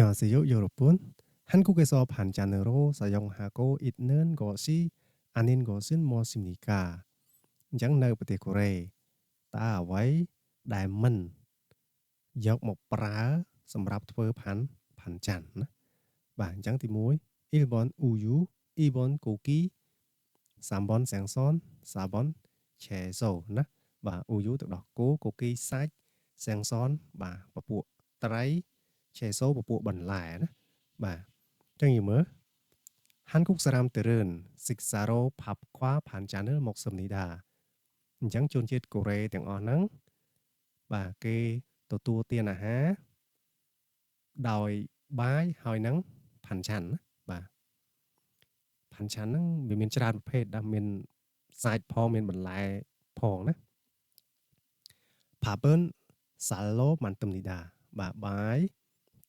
안녕하세요, 여러분. 한국에서 반찬으로 사용하고 있는 것이 아닌 것은 무엇입니까? អញ្ចឹងនៅប្រទេសកូរ៉េតើអ្វីដែលមិនយកមកប្រើសម្រាប់ធ្វើផាន់ផាន់ចាន់ណាបាទអញ្ចឹងទី1 1번 우유, 2번 고기, 3번 생선, 4번 채소 ណាបាទ 우유 ទឹកដោះគោ 고기 សាច់ 생선 បាទពពួកត្រី 채소 ពពួកបន្លែណាបាទអញ្ចឹងយើងមើល 한국 사람들은 식사로 밥과 반찬을 먹습니다. អញ្ចឹងជនជាតិកូរ៉េទាំងអស់ហ្នឹងបាទគេទទួលទានអាហារដោយបាយហើយនឹង 반찬 ណាបាទ 반찬 ហ្នឹងវាមានច្រើនប្រភេទដែរមានសាច់ផងមានបន្លែផងណា 밥은 쌀로 만듭니다. បាទបាយ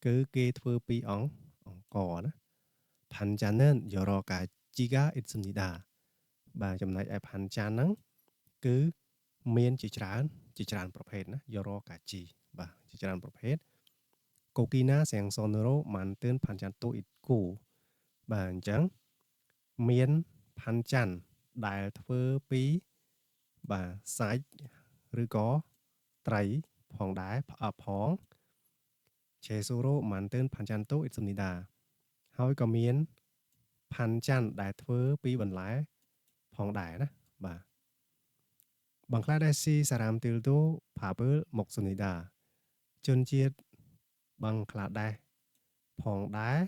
គឺគេធ្វើពីអង្អង្ករណា 반찬은 여러 가지가 있습니다. បាទចំណែកឯ 반찬 ហ្នឹងគឺមានជាច្រើនជាច្រើនប្រភេទណា 여러 가지 បាទជាច្រើនប្រភេទ 고기나 생선으로 만든 반찬도 있고 បាទអញ្ចឹងមាន 반찬 ដែលធ្វើពីបាទសាច់ឬក៏ត្រីផងដែរផ្អផង 채소로 만든 반찬도 있습니다. ហើយក៏មាន 반찬 ដែលធ្វើពីបន្លែផងដែរណាបាទ 방글라데시 사람들도 밥을 먹습니다. ជនជាតិបង់ក្លាដេសផងដែរ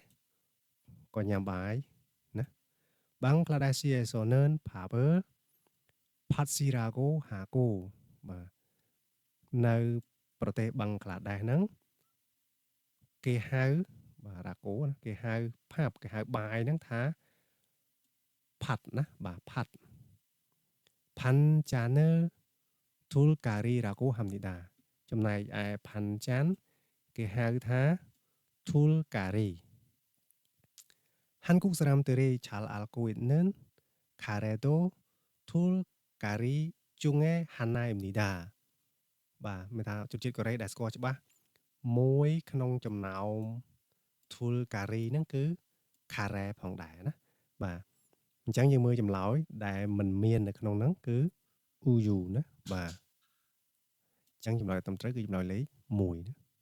ក៏ញ៉ាំបាយណា 방글라데시에서는 밥을 팥이라고 하고 បាទនៅប្រទេសបង់ក្លាដេសហ្នឹងគេហៅបាទ 라고 ណាគេហៅ 밥 គេហៅបាយហ្នឹងថា ផាត់ណាបាទផាត់ 반찬을 툴가리라고 합니다. ចំណែកឯ 반찬 គេហៅថា 툴가리. 한국 사람들이 잘 알고 있는 카레도 툴가리 중에 하나입니다. បាទមានថាជនជាតិកូរ៉េដែលស្គាល់ច្បាស់មួយក្នុងចំណោម 툴가리 ហ្នឹងគឺ 카레 ផងដែរណាបាទអញ្ចឹងយើងមើលចម្លើយដែលមិនមាននៅក្នុងហ្នឹងគឺ 우유 ណាបាទអញ្ចឹងចម្លើយត្រឹមត្រូវគឺចម្លើយលេខ1ណា។